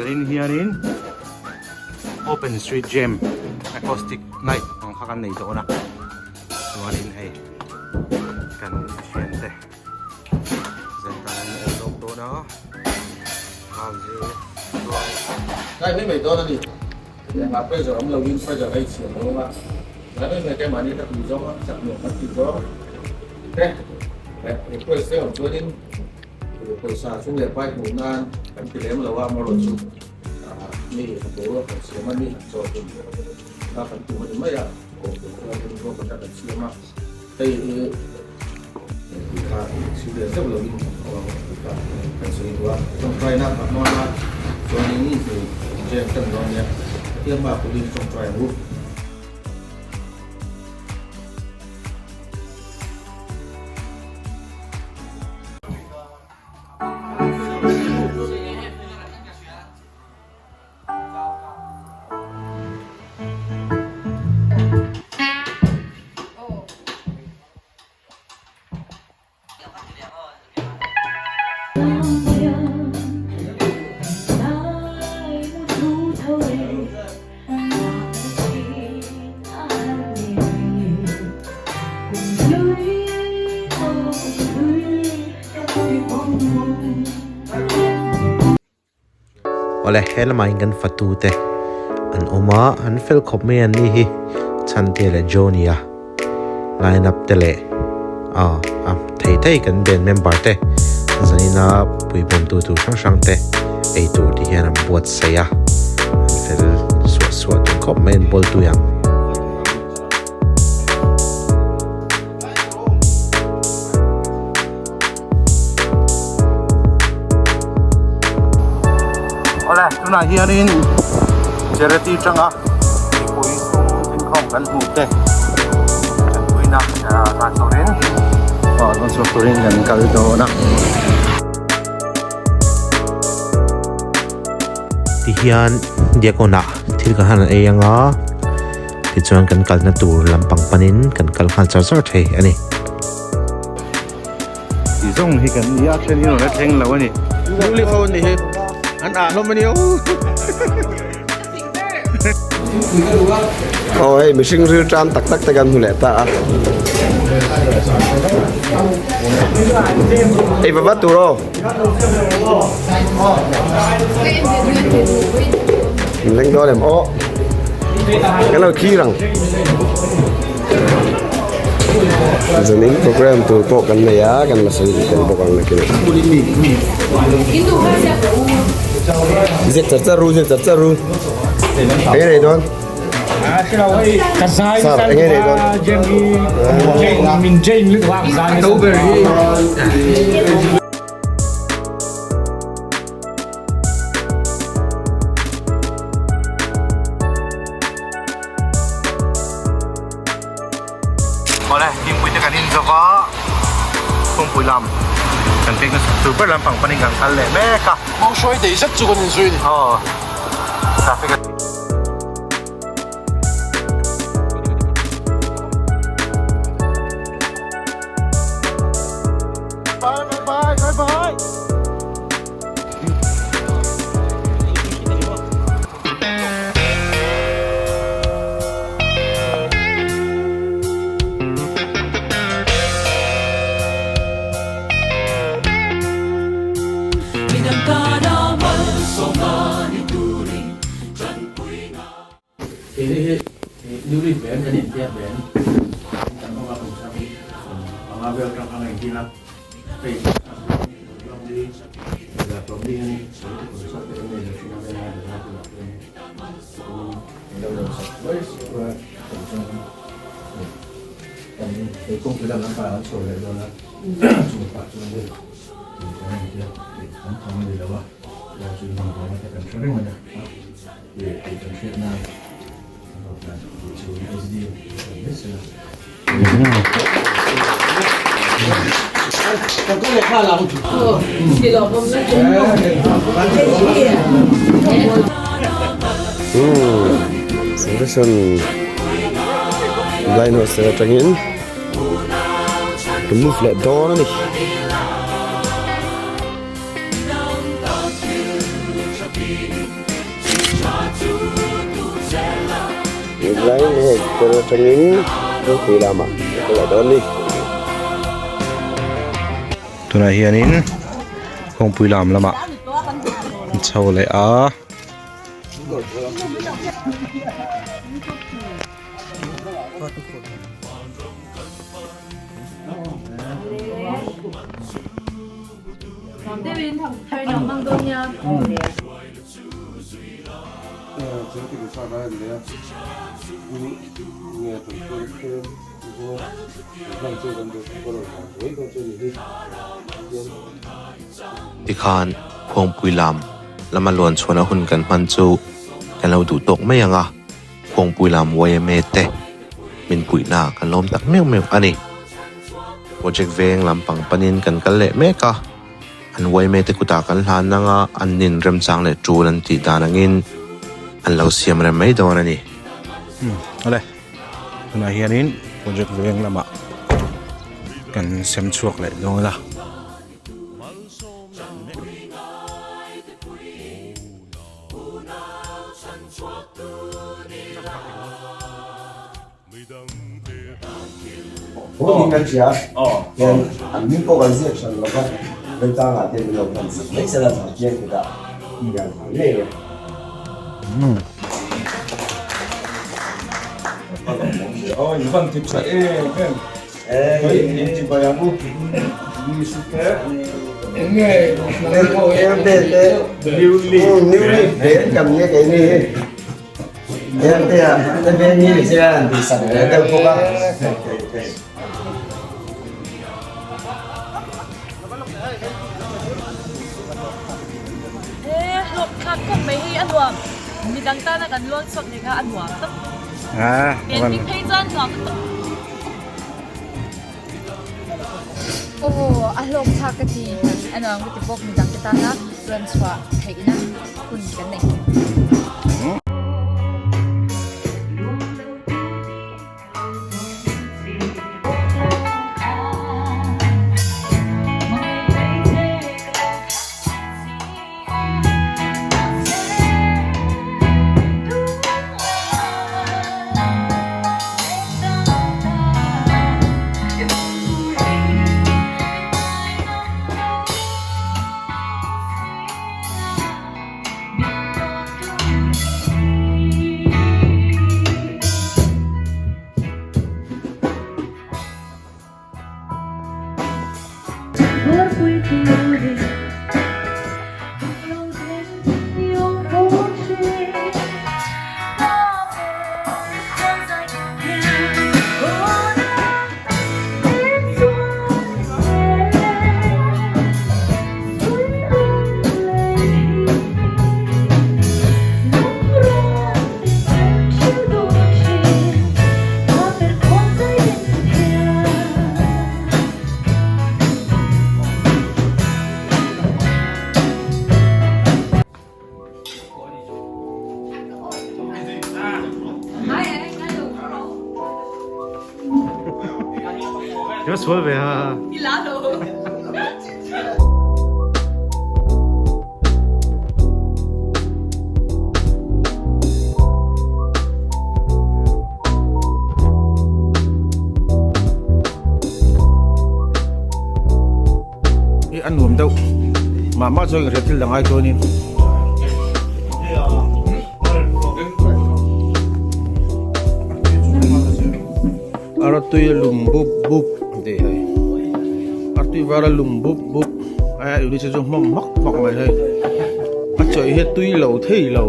Zanin hianin Open Street Jam Acoustic Night ang kha kan nei dawn a, chuanin hei kan thiante zan tan an awm lawk dawn a, hauze chuan. Kai mai mai dawn a ni. Engah pressure awm loin pressure a insiam lo ang a, tlai mai mai keimahni ka tui zawng a, chak nuam kan tih zawng te leh request te awm chuanin pawisa chung leh pai hmuh nan kan ti lem lo a, amaherawh chu mi a boruak kan siam a, mi han chaw tum kha kan tum a ni mai a, kawh tur chuanin ruahmanna kan siam a, hei hi tih kha serious deuh loin tih kha kan sawi duh a, tawngtaina ka hmang a, chuanin jam tan dawn nia, Pathian hmaah pawhin tawngtai ang u. Awle he lamah hian kan fatu te an awm a an fel khawp mai an ni hi Chhantea leh Johny a line up te leh ah a thei thei kan band member te zanina puibawmtu tur hrang hrang te ei tur ti hian an buatsaih a an fel suah suah dun khawp mai an bawl tui ang. Awle tunah hianin charity tanga mipui sum inkhawm kan hmuh te tanpuina dan turin aw rawn chhuak turin kan kal dawn a. Tihian Diakon-ah thil kan han ei anga tichuan kan kalna tur lampang panin kan kal nghal char char thei a ni. Ti zawng hi kan ni a then hi rawn la thleng lo a ni. Newly ho an ni hi an ah hlawm a ni o. Aw hei mihring ril tan tak tak te kan hmu leh ta a. Ei va va tur aw. Leng dawn em aw. Kan lo thlir ang. Zanin program tur pawh kan nei a, kan la sawi tel bawk ang nakinah. Ziak char char ru, ziak char char ru. Enge nei dawn? Sir, enge nei dawn? Awle thingpui te kan in zo va kawngpui lam kan pek nasa tur ber lampang panin kan kal leh mek a. Kawng hruai thei zet chu kan inzui a ni. Aw traffic a. Bye bye bye bye. Keini hi Newly Band kan intia band kan awm a kum chhang hi panga vel tang a ngaihtir a hei Solution blind hostel atangin ka move leh dawn a ni. Tunlaiin hei hotel atangin kawngpui lamah kan kal leh dawn a ni. Tunah hianin kawngpui lam lamah an chho leh a. Tikhan Khuangpui lam lama luan chhuahna hun kan hman chu kan lo duh tawk mai ang a, Khuangpui lam yma te min puihna kan lawm tak meuh meuh a ni. Project veng lampang panin kan kal leh mek a. An uaime te kutah kan hlan anga an nin remchang leh tul an tih dan angin an lo siam rem mai dawn a ni. Umm awle tunah hianin project veng lamah kan sem chhuak leh dawn a. Hmun kan hria hian an hming pawh kan ziak hran lo va, remchangah te min lo hman sak mai sela zah chiang kutah hian hman ngei e. Aw a hlawk thlak ka ti a nuam ka ti bawk midang te tana rawn chhuah theihna hun kan nei. Hi a nuam deuh mah mah chuan ka hria thil dang ai chuanin. Artui lum bup bup an tih hei artui var a lum bup bup a unit chu hmawm hmak hmak mai hei a chawih hi tui lo thei lo.